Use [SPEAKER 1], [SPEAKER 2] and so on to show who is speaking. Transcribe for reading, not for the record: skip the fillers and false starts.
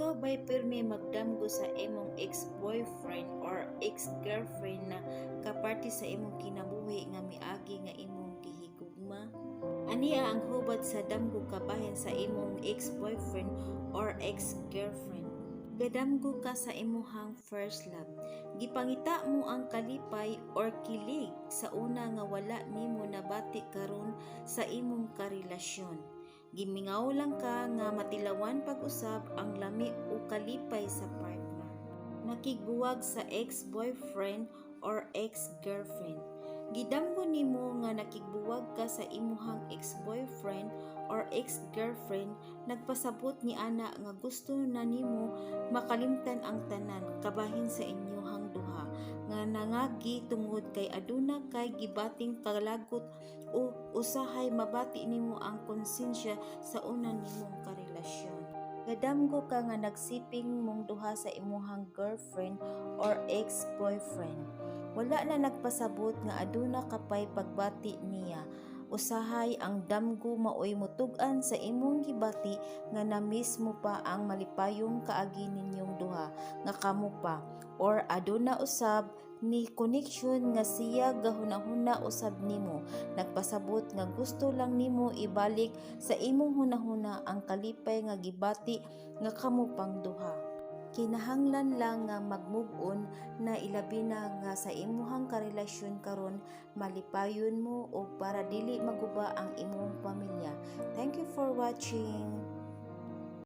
[SPEAKER 1] Ikaw ba'y pirmi magdamgo sa imong ex-boyfriend or ex-girlfriend na kaparte sa imong kinabuhi nga miagi nga imong gihigugma? Ania ang hubad sa damgo kabahin sa imong ex-boyfriend or ex-girlfriend. Gadamgo ka sa imuhang first love. Gipangita mo ang kalipay or kilig sa una nga wala nimo nabati karon sa imong karelasyon. Gimingaw lang ka nga matilawan pag-usab ang lami o kalipay sa partner. Nakigbuwag sa ex-boyfriend or ex-girlfriend. Gidamgo nimo nga nakigbuwag ka sa imuhang ex-boyfriend or ex-girlfriend, nagpasabot ni ana nga gusto na nimo makalimtan ang tanan kabahin sa inyohang duha nga nangagi tungod kay aduna kay gibating kalagot o usahay mabati nimo ang konsensya sa una nimong karelasyon. Gadamgo ka nga nagsiping mong duha sa imuhang girlfriend or ex-boyfriend. Wala na nagpasabot nga aduna ka pay pagbati niya. Usahay ang damgo maoy mutug-an sa imong gibati nga na-miss mo pa ang malipayong kaagi ninyong duha nga kamo pa or aduna usab ni connection nga siya gahunahuna usab nimo, nagpasabot nga gusto lang nimo ibalik sa imong hunahuna ang kalipay nga gibati nga kamo pang duha. Kinahanglan lang nga mag-move on na, ilabi na nga sa imuhang karelasyon karon malipayon mo og para dili maguba ang imong pamilya. Thank you for watching.